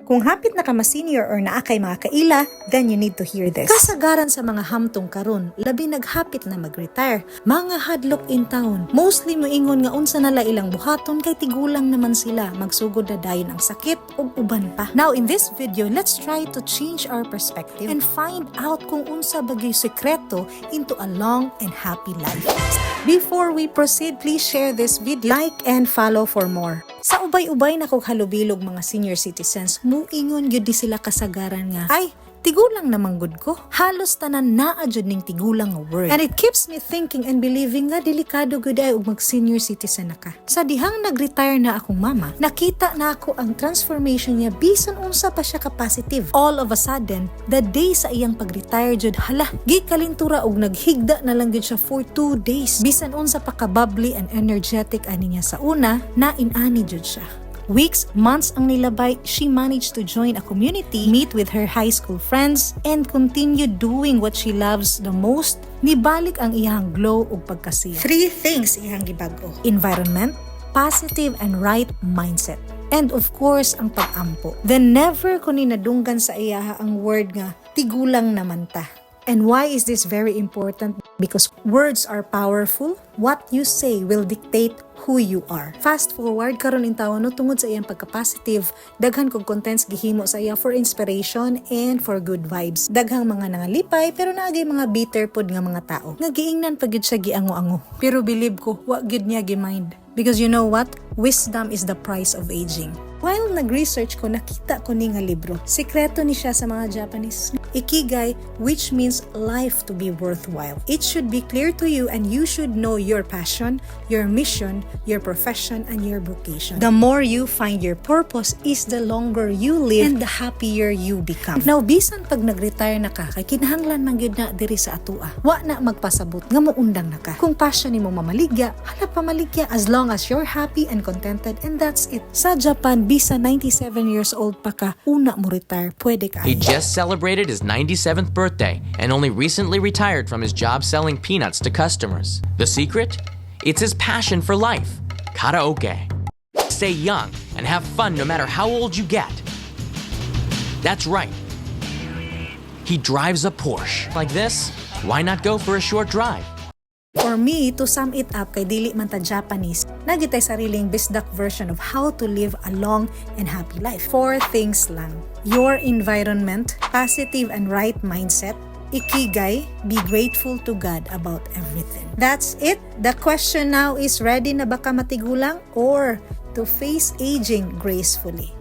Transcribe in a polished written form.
Kung hapit na ka ma-senior or naa kay mga kaila, then you need to hear this. Kasagaran sa mga hamtong karon, labi na'g hapit na mag-retire. Mga hadlok intawon. Mostly moingon nga unsa nala ilang buhaton kay tigulang naman sila, magsugod na dayon ang sakit ug uban pa. Now in this video, let's try to change our perspective and find out kung unsa ba gyud sekreto into a long and happy life. Before we proceed, please share this video, like and follow for more. Sa ubay-ubay na kog halubilog mga senior citizens, muingon gyud di sila kasagaran nga, "Ay, tigulang naman gud ko." Halos tanan naa jud ning tigulang nga word. And it keeps me thinking and believing nga delikado gud ay og mag senior citizen na ka. Sa dihang nag-retire na akong mama, nakita na ako ang transformation niya bisan unsa pa siya ka positive. All of a sudden, the day sa iyang pag-retire jud, hala, gikalintura og naghigda na lang gyud siya for 2 days. Bisan unsa pa ka bubbly and energetic ani niya sa una, na inani jud siya. Weeks, months ang nilabay, she managed to join a community, meet with her high school friends, and continue doing what she loves the most. Nibalik ang iyang glow ug pagkasiya. Three things iyang gibag-o: environment, positive and right mindset, and of course, ang pag-ampo. Then never ko ni nadunggan sa iyaha ang word nga, "Tigulang naman ta." And why is this very important? Because words are powerful. What you say will dictate who you are. Fast forward karon intawon no, tungod sa iyang pagka-positive, daghan kog contents gihimo sa iya for inspiration and for good vibes. Daghang mga nangalipay, pero naagay mga bitter pod nga mga tao. Nga giingnan pa gyud siya giango-ango. Pero believe ko, wa gyud niya gi-mind. Because you know what? Wisdom is the price of aging. While nag-research ko, nakita ko ni nga libro. Sikreto ni siya sa mga Japanese. Ikigai, which means life to be worthwhile. It should be clear to you and you should know your passion, your mission, your profession, and your vocation. The more you find your purpose is the longer you live and the happier you become. Now, bisan pag nag-retire na ka, kay kinahanglan man gyud na diri sa atua. Wa na magpasabot nga moundang na ka. Kung passion nimo mamaligya, hala, pamaligya, as long as you're happy and contented, and that's it. Sa Japan, bisan 97 years old pa ka, una mo retire, pwede ka. He just celebrated his 97th birthday and only recently retired from his job selling peanuts to customers. The secret? It's his passion for life: karaoke. Stay young and have fun no matter how old you get. That's right. He drives a Porsche. Like this, why not go for a short drive? For me, to sum it up, kay dili man ta Japanese, naa gyud tay sariling bisdak version of how to live a long and happy life. Four things lang. Your environment, positive and right mindset, ikigai, be grateful to God about everything. That's it. The question now is, ready na ba ka matigulang or to face aging gracefully?